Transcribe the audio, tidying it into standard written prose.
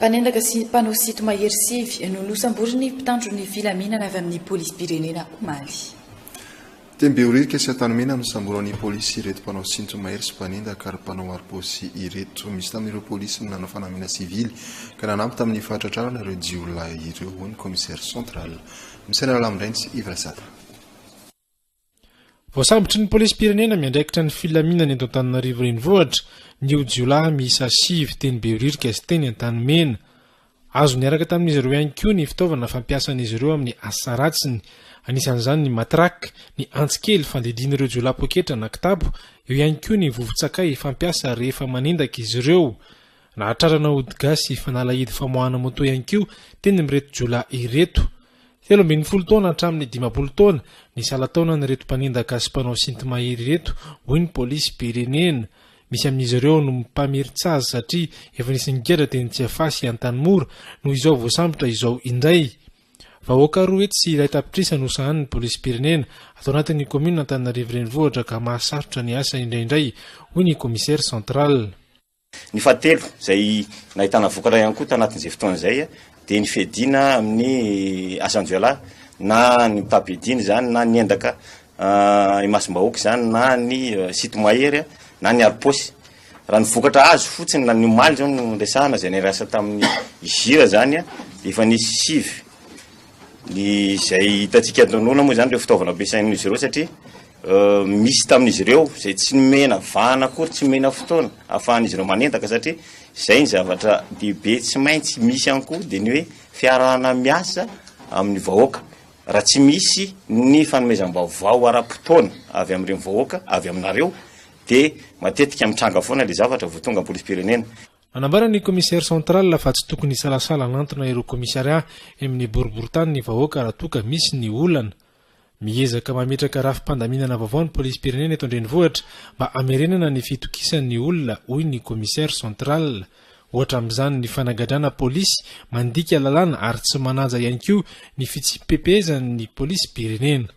Mpanendaka sy mpanao sinto-mahery sivy no nosamborin'ny mpitandro ny filaminana avy amin'ny polisim-pirenena omaly. Teny Behoririka sy Antanimena no nosamboran'ny polisy ireto mpanao sinto-mahery sy mpanendaka ary mpanao harom-paosy ireto. Misy tamin'ireo polisy no nanao fanamiana sivily ka nanampy tamin'ny fahatratrarana ireo jiolahy ireo, hoy ny commissaire central. Misaina Ralamindrainy sy Yves Razada. Voasambotry ny polisim-pirenena miandraikitra ny filaminana eto Antananarivo Renivohitra ny io jiolahy miisa sivy teny Behoririka sy teny Antanimena. Azo niaraka tamin'izy ireo ihany koa ny fitaovana fampiasan'izy ireo amin'ny asa ratsiny. Anisan'izany ny matraque, ny antsy kely fandidian'ireo jiolahy poketra na kitapo, eo ihany koa ny vovon-tsakay fampiasa rehefa manendaka izy ireo. Nahatrarana ody gasy fanalahidy famoahana moto ihany koa teny amin'ireto jiolahy ireto. 13 taona hatramin'ny 50 taona ny salan-taonan'ireto mpanendaka sy mpanao sinto-mahery ireto, hoy ny polisim-pirenena. Misy amin'izy ireo no mpamerin-tsazy satria efa nisy nigadra teny Tsiafahy sy Antanimora no izao voasambotra izao indray. Vahoaka 201 tapitrisa no sahanin'ny polisim-pirenena ato anatin'ny kaominina Antananarivo Renivohitra ka mahasarotra ny asa indraindray, hoy ny commissaire central. Ny fahatelo izay nahitana vokatra ihany koa tanatin'izay fotoana izay dia ny fiadiana amin'ny asan-jiolahy na ny mitam-piadiana izany na ny endaka imasom-bahoaka izany na ny sinto-mahery na ny harom-paosy. Raha ny vokatra azo fotsiny na ny omaly izao no resahana izay niarasa tamin'ny Gira izany dia efa nisy sivy ny izay hitantsika antonona moa izany ireo fitaovana ampiasain'izy ireo satria Misy tamin'izy ireo izay tsy nomena vahana akory, tsy nomena fotoana ahafahan'izy ireo manendaka satria izay ny zavatra dehibe tsy maintsy misy ihany koa dia ny hoe fiarahana miasa amin'ny vahoaka. Raha tsy misy ny fanomezam-baovao ara-potoana avy amin'ireny vahoaka, avy aminareo dia matetika mitranga foana ilay zavatra vao tonga ny polisim-pirenena. Nanambara ny Commissaire central fa tsy tokony hisalasala hanantona ireo commissariat eny amin'ny boriborintany ny vahoaka raha toa ka misy ny olana. Miezaka mametraka rafi-pandaminana vaovao ny polisim-pirenena eto an-drenivohitra mba hamerenana ny fitokisan'ny olona, hoy ny Commissaire central. Ohatra amin'izany ny fanagadrana polisy mandika lalàna ary tsy manaja ihany koa ny fitsipi-pehezan'ny polisim-pirenena.